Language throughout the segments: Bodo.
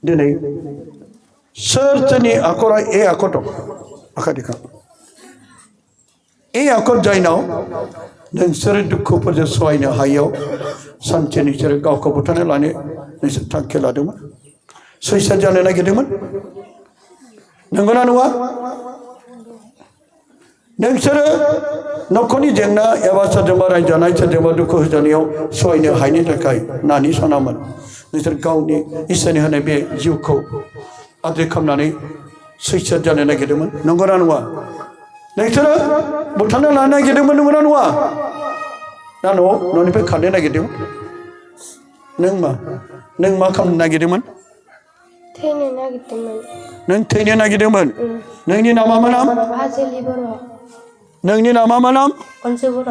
दिनै सोरनि आखरा ए आखर दं आखाइ दिखां ए आखर जायनाव नोंसोर दुखुफोरजों सहायनो हायैयाव सानसे नोंसोर गावखौ बुथारना लानो नोंसोर थांखि लादोंमोन सुइसाइड जानो नागिरदोंमोन नंगौना नङा नोंसोरो न'खरनि जेंना एबा सोरजोंबा रायजानाय सोरजोंबा दुखु होजानायाव सहायनो हायैनि थाखाय नानि सानामोन नोंसोर गावनि इसोरनि होनाय बे जिउखौ आद्रि खालामनानै सुइसाइड जानो नागिरदोंमोन नंगौना नङा नोंसोरो बुथारना लानो नागिरदोंमोन नंगौना नङा ना न'निफ्राय खारनो नागिरदोंमोन नों मा खालामनो नागिरदोंमोन थैनो नागिरदोंमोन नों थैनो नागिरदोंमोन नोंनि नामा मा नाम आजोलि बर' नोंनि नामा मा नाम अनसु बर'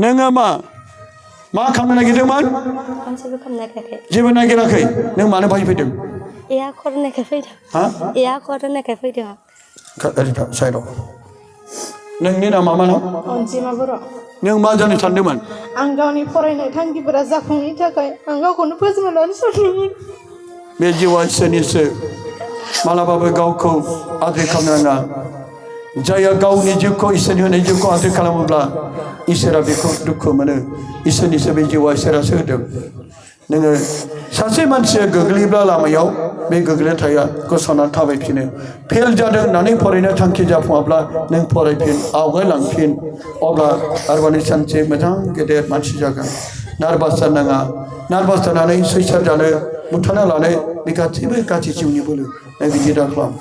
नोङो मा खालामनो नागिरदोंमोन जेबो खालामनो नागिराखै जेबो नागिराखै नों मानो बाहाय फैदों ए आखर होननायखाय फैदों हा ए आखर होननायखाय फैदों साइडआव नोंनि नामा मा नाम अनजिमा बर' नों मा जानो सानदोंमोन आं गावनि फरायनाय थांखिफोरा जाफुङैनि थाखाय आं गावखौनो फोजोबना लानो सानदोंमोन बे जिउआ इसोरनिसो मालाबाबो गावखौ आद्रि खालामनो नाङा जायहा गावनि जिउखौ इसोरनि होनाय जिउखौ आद्रि खालामोब्ला इसोरा बेखौ दुखु मोनो इसोरनिसो बे जिउआ इसोरासो होदों नोङो सासे मानसिया गोग्लैब्ला लामायाव बे गोग्लैना थाया गसंनानै थाबायफिनो फेल जादों होननानै फरायनो थांखि जाफुङाब्ला नों फरायफिन आवगायलांफिन अब्ला आरोबाव सानसे मोजां गेदेर मानसि जागोन नार्भास जानाङा नार्भास जानानै सुइसाइड जानो बुथारना लानो बे गासैबो गाज्रि जिउनि बोलो नों बिदि दा खालाम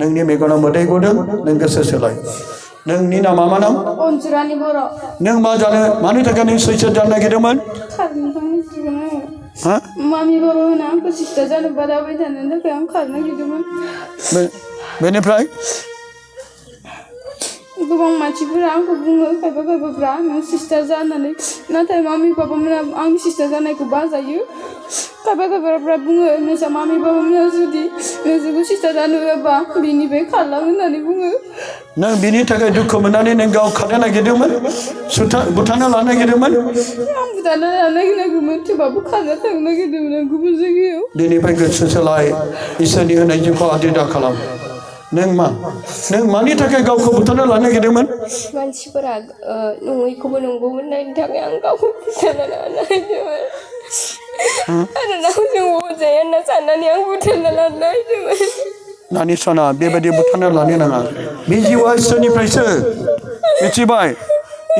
नोंनि मेगनाव मोदै गदों नों गोसो सोलाय नोंनि नामा मा नाम अनजुरानि बर' नों मा जानो मानि थाखाय नों सुइसाइड जानो नागिरदोंमोन हा मामि बाबा होना आंखौ सिस्टार जानो बादाबाय थानायनि थाखाय आं खारनो नागिरदोंमोन बेनिफ्राय गोबां मानसिफोरा आंखौ बुङो खायफाफ्रा नों सिस्टार जानानै नाथाय मामि बाबामोना आंनि सिस्टार जानायखौ बाजायो खायफाफ्रा बुङो नोंसा मामि बाबामोना जुदि नोंसोरखौ सिस्टार जानो होआबा बिनिफ्राय खारलां होननानै बुङो नों बिनि थाखाय दुखु मोननानै नों गाव खारनो नागिरदोंमोन बुथारना लानो नागिरदोंमोन आं बुथारना लानो नागिराखैमोन थेवबाबो खारना थांनो नागिरदोंमोन आं गुबुन जायगायाव दिनैनिफ्राय गोसो सोलाय इसोरनि होनाय जिउखौ आद्रि दा खालाम नों मानि थाखाय गावखौ बुथारना लानो नागिरदोंमन मानसिफोरा नङैखौबो नंगौ होननायनि थाखाय आं गावखौ बुथारना लानो नागिरदोंमोन आरो रावजों बुजाया होनना साननानै आं बुथारना लानो नागिरदोंमोन नानि सना बेबायदि बुथारना लानो नाङा बे जिउआ इसोरनिफ्रायसो मिथिबाय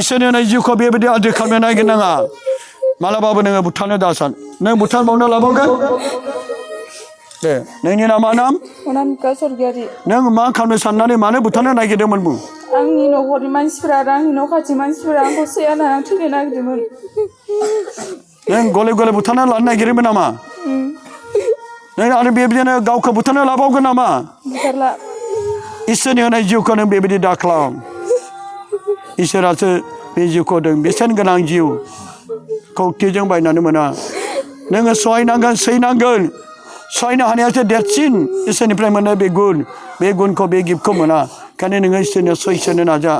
इसोरनि होनाय जिउखौ बेबायदि आद्रि खालामनो नागिरनाङा मालाबाबो नोङो बुथारनो दासान नों बुथारबावनो लाबावगोन दे नोंनि नामा नाम अनामिका सरगियारि नों मा खालामनो साननानै मानो बुथारनो नागिरदोंमोन बुं आंनि न'खरनि मानसिफोरा आरो आंनि न' खाथि मानसिफोरा आंखौ सैया लानानै थैनो नागिरदोंमोन नों गले गले बुथारना लानो नागिरोमोन नामा नों आरो बेबायदिनो गावखौ बुथारना लाबावगोन नामा बुथारला इसोरनि होनाय जिउखौ नों बेबायदि दा खालाम इसोरासो बे जिउखौ होदों बेसेन गोनां जिउ खौथिजों बायनानै मोना नोङो सहायनांगोन सैनांगोन सहायनो हानायासो देरसिन इसोरनिफ्राय मोननाय बे गुनखौ बे गिफ्टखौ मोना ओंखायनो नोङो इसोरनियाव सैसोनो नाजा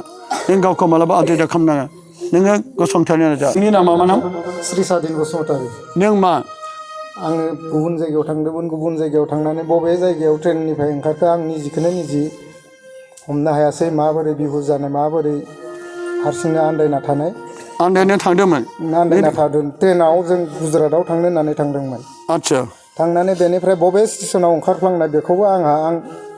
नों गावखौ मालाबा आद्रि दा खालामनाङा नोङो गसंथानो नाजा नोंनि नामा मा नाम श्री सादिन बसुमतारी नों मा आङो गुबुन जायगायाव थांदोंमोन गुबुन जायगायाव थांनानै बबे जायगायाव ट्रेननिफ्राय ओंखारखो आं निजिखौनो निजि हमनो हायासै माबोरै बिहुस जानाय माबोरै हारसिंनो आन्दायना थानाय आन्दायनो थांदोंमोन आन्दायना थादों ट्रेनाव जों गुजरातआव थांनो होननानै थांदोंमोन आदसा थांनानै बेनिफ्राय बबे स्टेसनाव ओंखारफ्लांनाय बेखौबो आं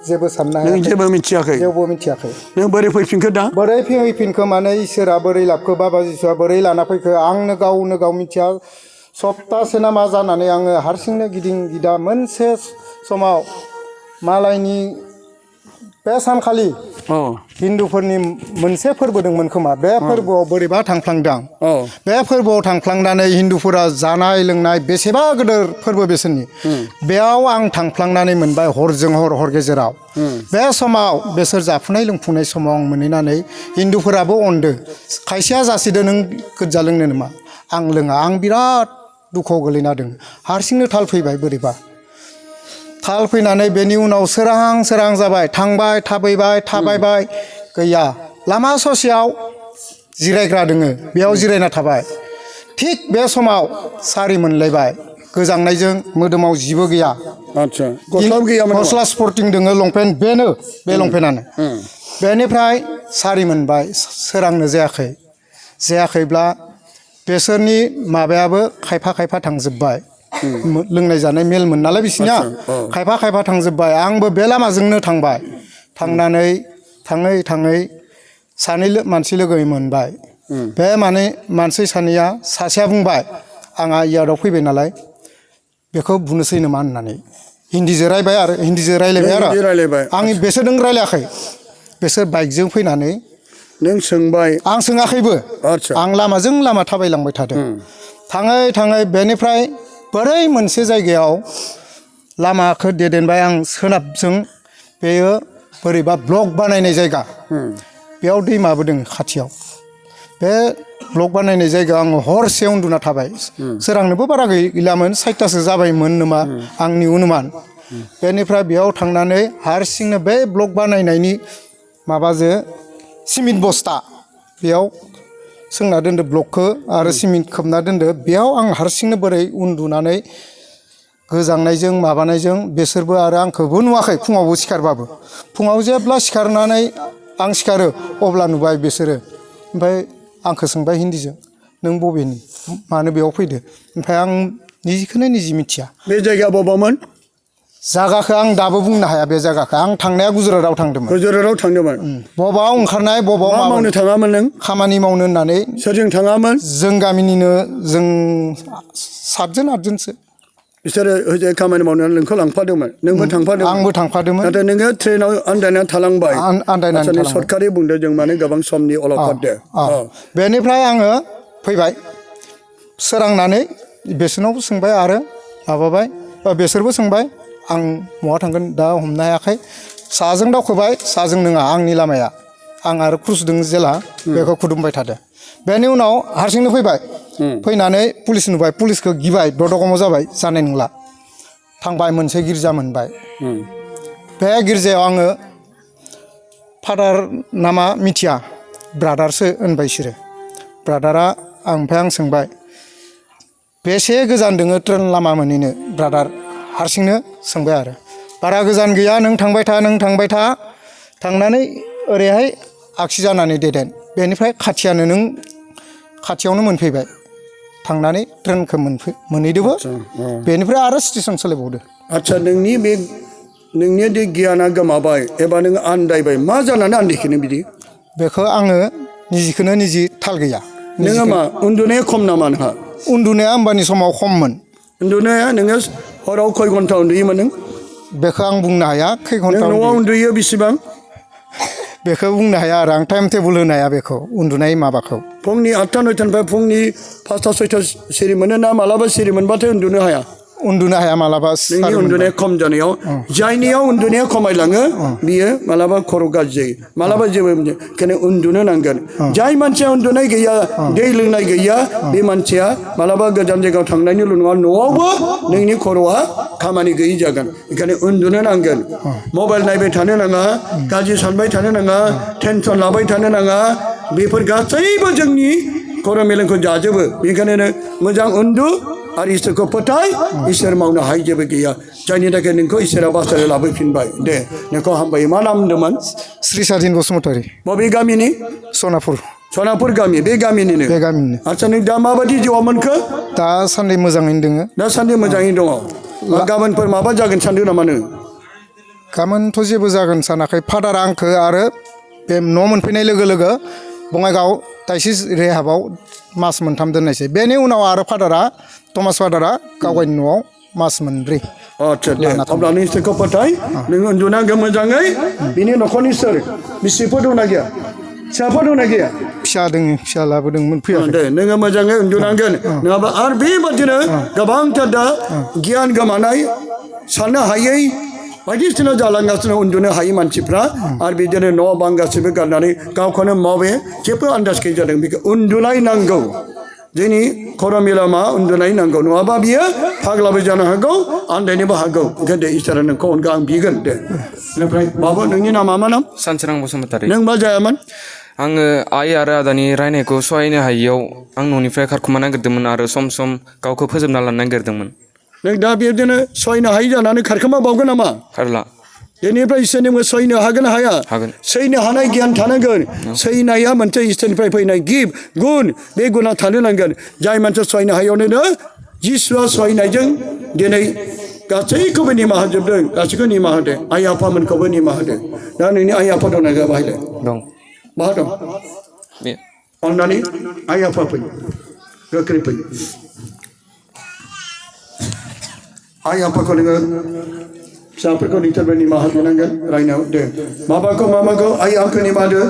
जेबो साननो नों हायाखै जेबो मिथियाखै जेबो मिथियाखै नों बोरै फैफिनखो दा बोरै फैफिनखो माने इसोरा बोरै लाबखो बाबा जिसुआ बोरै लाना फैखो आंनो गाव मिथिया सप्तासे ना मा जानानै आङो हारसिंनो गिदिं गिदा मोनसे समाव मालायनि बे सानखालि हिन्दुफोरनि मोनसे फोरबो दंमोन खोमा बे फोरबोआव बोरैबा थांफ्लांदों बे फोरबोआव थांफ्लांनानै हिन्दुफोरा जानाय लोंनाय बेसेबा गोदोर फोरबो बिसोरनि बेयाव आं थांफ्लांनानै मोनबाय हरजों हर गेजेराव बे समाव बेसोर जाफुनाय लोंफुनाय समाव आं मोनहैनानै हिन्दुफोराबो अनदो खायसेया जासिदो नों गोजा लोंनो नामा आं लोङा आं बिराद दुखुआव गोलैना दं हारसिंनो थाल फैबाय बोरैबा थाल फैनानै बेनि उनाव सोरां जाबाय थांबाय थाबायबाय गैया लामा ससेयाव जिरायग्रा दोङो बेयाव जिरायना थाबाय थिग बे समाव सारि मोनलायबाय गोजांनायजों मोदोमाव जिबो गैया आदसा गस्लाबो गैयामोन नामा? गस्ला स्पर्टिं दोङो लंपेन्ट बेनो बे लंपेन्टानो बेनिफ्राय सारि मोनबाय सोरांनो जायाखैब्ला बेसोरनि माबायाबो खायफा खायफा थांजोब्बाय लोंनाय जानाय मेलमोन नालाय बिसिनिया खायफा खायफा थांजोब्बाय आंबो बे लामाजोंनो थांबाय थांनानै थाङै सानै मानसि लोगो मोनबाय बे मानसि सानैया सासेया बुंबाय आंहा यार्डआव फैबाय नालाय बेखौ बुनोसै नामा होननानै हिन्दीजों रायलायबाय आरो आं बेसोरजों रायलायाखै बेसोर बाइकजों फैनानै नों सोंबाय आं सोङाखैबो आदसा आं लामाजों लामा थाबायलांबाय थादों थाङै बेनिफ्राय बोरै मोनसे जायगायाव लामाखौ देदेनबाय आं सोनाबजों बेयो बोरैबा ब्लक बानायनाय जायगा बेयाव दैमाबो दङ खाथियाव बे ब्लक बानायनाय जायगायाव आङो हरसे उन्दुना थाबाय सोरांनोबो बारा गैलामोन 6टासो जाबायमोन नामा आंनि अनुमान बेनिफ्राय बेयाव थांनानै हारसिंनो बे ब्लक बानायनायनि माबाजों सिमेन्ट बस्ता बेयाव सोंना दोनदो ब्लकखौ आरो सिमेन्ट खोबना दोनदो बेयाव आं हारसिंनो बोरै उन्दुनानै गोजांनायजों माबानायजों बिसोरबो आरो आंखौबो नुवाखै फुङावबो सिखारबाबो फुङाव जेब्ला सिखारनानै आं सिखारो अब्ला नुबाय बिसोरो ओमफ्राय आंखौ सोंबाय हिन्दीजों नों बबेनि मानो बेयाव फैदो ओमफ्राय आं निजिखौनो निजि मिथिया बे जायगाया बबावमोन जायगाखौ आं दाबो बुंनो हाया बे जायगाखौ आं थांनाया गुजरातआव थांदोंमोन बबाव ओंखारनाय बबाव मा मावनो थाङामोन नों खामानि मावनो होननानै सोरजों थाङामोन जों गामिनिनो जों 7 8जनसो बिसोरो ओजों खामानि मावनानै नोंखौ लांफादोंमोन नोंबो थांफादोंमोन आंबो थांफादोंमोन नाथाय नोङो ट्रेनाव आन्दायनानै थालांबाय आन्दायनानै थालांबाय सरकारि बुंदों जों माने गोबां समनि अलखद बेनिफ्राय आङो फैबाय सोरांनानै बेसोरनावबो सोंबाय आरो माबाबाय बेसोरबो सोंबाय आं बहा थांगोन दा हमनो हायाखै साजों दावखोबाय साजों नङा आंनि लामाया आं आरो क्रुसदों जेला बेखौ खुदुमबाय थादों बेनि उनाव हारसिंनो फैबाय फैनानै पुलिस नुबाय पुलिसखौ गिबाय ददगमाव जाबाय जानाय नंला थांबाय मोनसे गिर्जा मोनबाय बे गिर्जायाव आङो फादार नामा मिथिया ब्रादारसो होनबाय बिसोरो ब्रादारा ओमफ्राय आं सोंबाय बेसे गोजान दोङो ट्रेन लामा मोनहैनो ब्रादार हारसिंनो सोंबाय आरो बारा गोजान गैया नों थांबाय था थांनानै ओरैहाय आगसि जानानै देदेन बेनिफ्राय खाथियावनो मोनफैबाय थांनानै ट्रेनखौ मोनहैदोबो बेनिफ्राय आरो स्टेसन सोलायबावदो आदसा नोंनि बे गियाना गोमाबाय एबा नों आन्दायबाय मा जानानै आन्दायखो नों बिदि बेखौ आङो निजिखौनो निजि थाल गैया नोङो मा उन्दुनाया खम नामा नोंहा उन्दुनाया होमबानि समाव खममोन उन्दुनाया नोङो हराव खय घन्टा उन्दुयोमोन नों बेखौ आं बुंनो हाया खै घन्टा न'आव उन्दुयो बेसेबां बेखौ बुंनो हाया आरो आं टाइम टेबोल होनो हाया बेखौ उन्दुनाय माबाखौ फुंनि 8टा 9टानिफ्राय फुंनि 5टा 6टा सिरि मोनो ना मालाबा सिरि मोनबाथाय उन्दुनो हाया मालाबा नोंनि उन्दुनाया खम जानायाव जायनियाव उन्दुनाया खमायलाङो बियो मालाबा खर' गाज्रि जायो मालाबा जेबो ओंखायनो उन्दुनो नांगोन जाय मानसिया उन्दुनाय गैया दै लोंनाय गैया बे मानसिया मालाबा गोजान जायगायाव थांनायनिल' नङा न'आवबो नोंनि खर'आ खामानि गैयि जागोन ओंखायनो उन्दुनो नांगोन मबाइल नायबाय थानो नाङा गाज्रि सानबाय थानो नाङा टेनसन लाबाय थानो नाङा बेफोर गासैबो जोंनि खर' मेलेमखौ जाजोबो बेनिखायनो मोजां उन्दु आरो इसोरखौ फोथाय इसोर मावनो हायै जेबो गैया जायनि थाखाय नोंखौ इसोरा बासायना लाबोफिनबाय दे नोंखौ हामबायो मा नाम होनदोंमोन श्री सादिन बसुमतारी बबे गामिनि सनापुर गामि बे गामिनिनो आदसा नों दा माबायदि जिउआव मोनखो दासान्दि मोजाङैनो दोङो दासान्दि मोजाङैनो दङ गाबोनफोर माबा जागोन सानदों नामा नों गाबोनथ' जेबो जागोन सानाखै फादारा आंखौ आरो बे न' मोनफैनाय लोगो लोगो बङाइगाव दाइसिस रेहाबाव मास मोनथाम दोननायसै बेनि उनाव आरो थमास फादारा गावगायनि न'आव मास मोनब्रै आदसा दे अब्ला नों इसोरखौ फोथाय नों उन्दुनांगौ मोजाङै बिनि न'खरनि सोर बिसिफोर दंना गैया फिसाफोर दंना गैया फिसा दोङो फिसालाबो दोंमोन फैयाखै दे नोङो मोजाङै उन्दुनांगोन नङाबा आरो बेबादिनो गोबांथार दा गियान गोमानाय साननो हायै बायदिसिना जालांगासिनो उन्दुनो हायै मानसिफ्रा आरो बिदिनो न' बां गासैबो गारनानै गावखौनो मावे जेबो आन्दाज गैयै जादों बेखौ उन्दुनाय नांगौ जोंनि खर' मेलेमा उन्दुनाय नांगौ नङाबा बियो फाग्लाबो जानो हागौ आन्दायनोबो हागौ ओंखायनो दे इसोरा नोंखौ अनगा आं बिगोन दे ओमफ्राय बाबु नोंनि नामा मा नाम सानसोरां बसुमतारी नों मा जायामोन आङो आइ आरो आदानि रायनायखौ सहायनो हायियाव आं न'निफ्राय खारखुमा नागिरदोंमोन आरो सम गावखौ फोजोबना लानो नागिरदोंमोन नों दा बेबायदिनो सहायनो हायि जानानै खारखोमा बावगोन नामा खारला बेनिफ्राय इसोरनिबो सहायनो हागोन ना हाया हागोन सैनो हानाय गियान थानांगोन सैनाया मोनसे इसोरनिफ्राय फैनाय गिफ्ट गुन बे गुना थानो नांगोन जाय मानसिया सहायनो हायियावनो जिसुआ सहायनायजों दिनै गासैखौबो निमाहा होजोबदों गासैखौ निमाहा होदों आइ आफामोनखौबो निमाहा होदों दा नोंनि आइ आफा दंना गैया बाहायलाय दं बहा दं बे अननानै आइ आफा फै गोख्रै फै आइ आफाखौ नोङो फिसाफोरखौ नोंसोरबो निमाहा होनांगोन रायनाव दे माबाखौ आइ आंखौ निमाहा होदो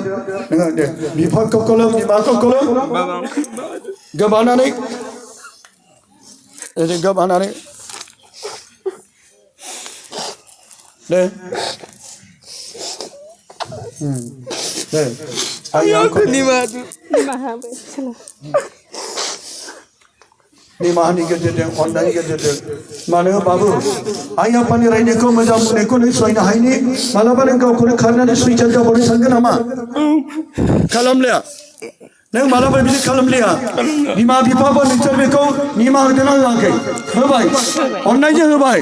नोङो दे बिफाखौ खोलोम बिमाखौ खोलोम गोबानानै गोबानानै दे दे आइ आंखौ निमाहानि गेजेरजों अननायनि गेजेरजों मानो बाबु आइ आफानि रायनायखौ मोजां मोननायखौ नों सहायनो हायिनि मालाबा नों गावखौनो खारनानै सुइसाइड जाबावनो सानगोन नामा खालामलिया नों मालाबा बिदि खालामलिया बिमा बिफाबो नोंसोर बेखौ निमाहा होदोंना होआखै होबाय अननायजों होबाय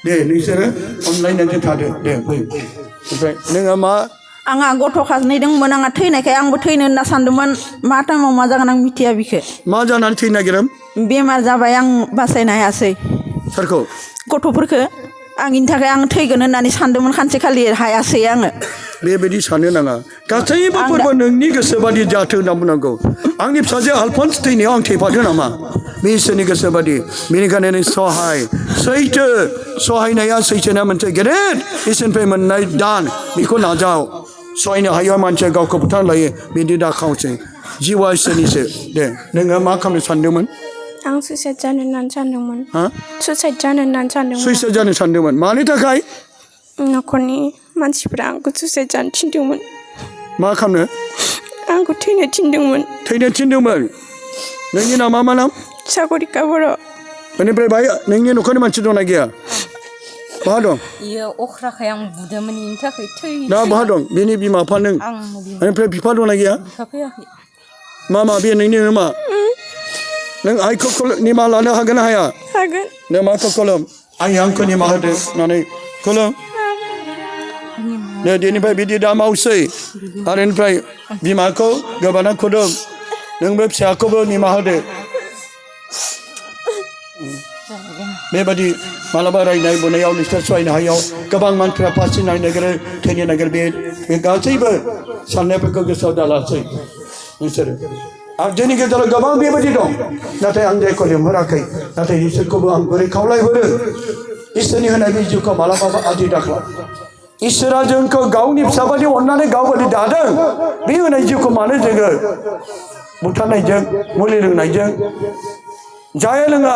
दे नोंसोरो अनलायनानै थादो दे फै ओमफ्राय नोङो मा आंहा गथ' खाजनैदोंमोन आंहा थैनायखाय आंबो थैनो होनना सानदोंमोन मा टाइमाव मा जागोन आं मिथिया बिखो मा जानानै थैनो नागिरदों बेमार जाबाय आं बासायनो हायासै सोरखौ गथ'फोरखो आं इनि थाखाय आं थैगोन होननानै सानदोंमोन सानसेखालि हायासै आङो बेबायदि साननो नाङा गासैबो फोरबो नोंनि गोसोबादि जाथों होनना बुंनांगौ आंनि फिसाजो आलफन्स थैनायाव आं थैफादों नामा बे इसोरनि गोसोबादि बेनिखायनो नों सहाय सैथो सहायनाया सैथोना मोनसे गेदेर इसोरनिफ्राय मोननाय दान बेखौ नाजाव सहायनो हायियाव मानसिया गावखौ बुथारना लायो बिदि दा खावसै जिउआ इसोरनिसो दे नोङो मा खालामनो सानदोंमोन आं सुइसाइड जानो होननानै सानदोंमोन सुइसाइड जानो होननानै सानदोंमोन सुइसाइड जानो सानदोंमोन मानि थाखाय न'खरनि मानसिफ्रा आंखौ सुइसाइड जानो थिनदोंमोन मा खालामनो आंखौ थैनो थिनदोंमोन नोंनि नामा मा नाम सागरिका बर' बेनिफ्राय भाई नोंनि न'खरनि मानसि दंना गैया बहा दं इयो अख्राखाय आं बुदोंमोन इनि थाखाय दा बहा दं बेनि बिमा बिफा नों आं बेनिफ्राय बिफा दंना गैया बिफा फैयाखै मा बे नोंनि मा नों आइखौ निमाहा लानो हागोन ना हाया हागोन नों माखौ खोलोम आइ आंखौ निमाहा होदो होननानै खोलोम दिनैनिफ्राय बिदि दा मावसै आरो बेनिफ्राय बिमाखौ गोबाना खुदुम नोंबो फिसाखौबो निमाहा होदो बेबायदि मालाबा रायनाय बुनायाव नोंसोर सहायनो हायियाव गोबां मानसिफ्रा फासि नायनो नागिरो थैनो नागिरो बे गासैबो साननायफोरखौ गोसोआव दालासै नोंसोरो आरो जोंनि गेजेराव गोबां बेबायदि दं नाथाय आं जायखौ लिंहराखै नाथाय इसोरखौबो आं बोरै खावलायहरो इसोरनि होनाय बे जिउखौ मालाबाबो आदि दाख्ला इसोरा जोंखौ गावनि फिसाबादि अननानै गावबादि दादों बे होनाय जिउखौ मानो जोङो बुथारनायजों मुलि लोंनायजों जाया लोङा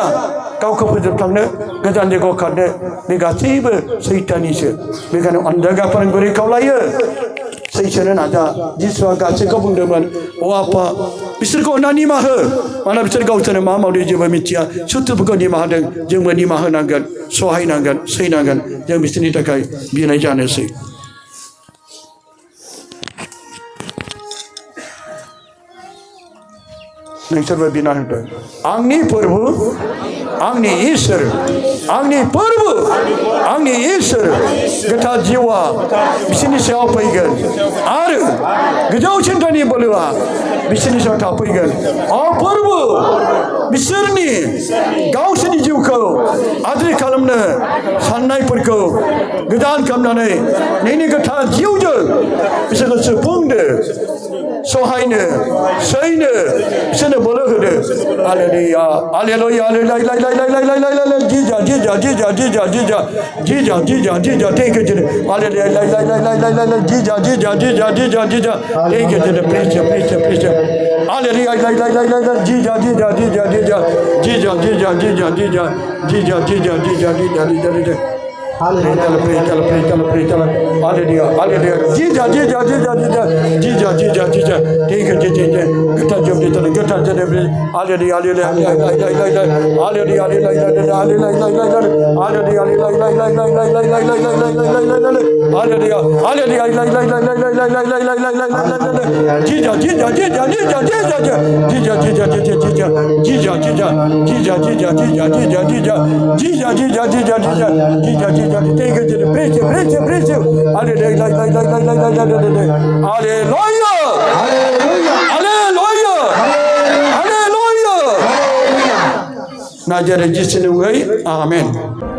गावखौ फोजोबस्रांनो गोजान जायगायाव खारनो बे गासैबो सैतानिसो बेखायनो अनजागा फोरोंगिरि खावलायो सैसोनो नाजा जिसुआ गासैखौ बुंदोंमोन अ आफा बिसोरखौ अननानै निमाहा हो मानोना बिसोर गावसोरनो मा मावदों जेबो मिथिया सुथुरफोरखौ निमाहा होदों जोंबो निमाहा होनांगोन सहायनांगोन सैनांगोन जों बिसोरनि थाखाय बिनाय जानोसै नोंसोरबो बिना होदों आंनि प्रभु आंनि इसोर आंनि प्रभु आंनि इसोर गोथार जिउआ बिसोरनि सायाव फैगोन आरो गोजौसिन धोनि बोलोआ बिसोरनि सायाव थाफैगोन अ प्रभु बिसोरनि गावसोरनि जिउखौ आद्रि खालामनो साननायफोरखौ गोदान खालामनानै नोंनि गोथार जिउजों बिसोरखौ सुफुंदो सहायनो सैनो बिसोरनो बोलो होदो हालेलुया हालेलुया हालेलुया जिजा जिजा जिजा जिजा जिजा जिजा जिजा जिजा थैंक यू हालेलुया जिजा जिजा जिजा जिजा जिजा thank you please please please hallelujah जिजा जिजा जिजा जिजा जिजा जिजा जिजा जिजा जिजा जिजा जिजा जिजा जिजा Hallelujah. Hallelujah. Jesus. Take it. Get up, hallelujah. Hallelujah. Nazaret Jesus in the way. Amen.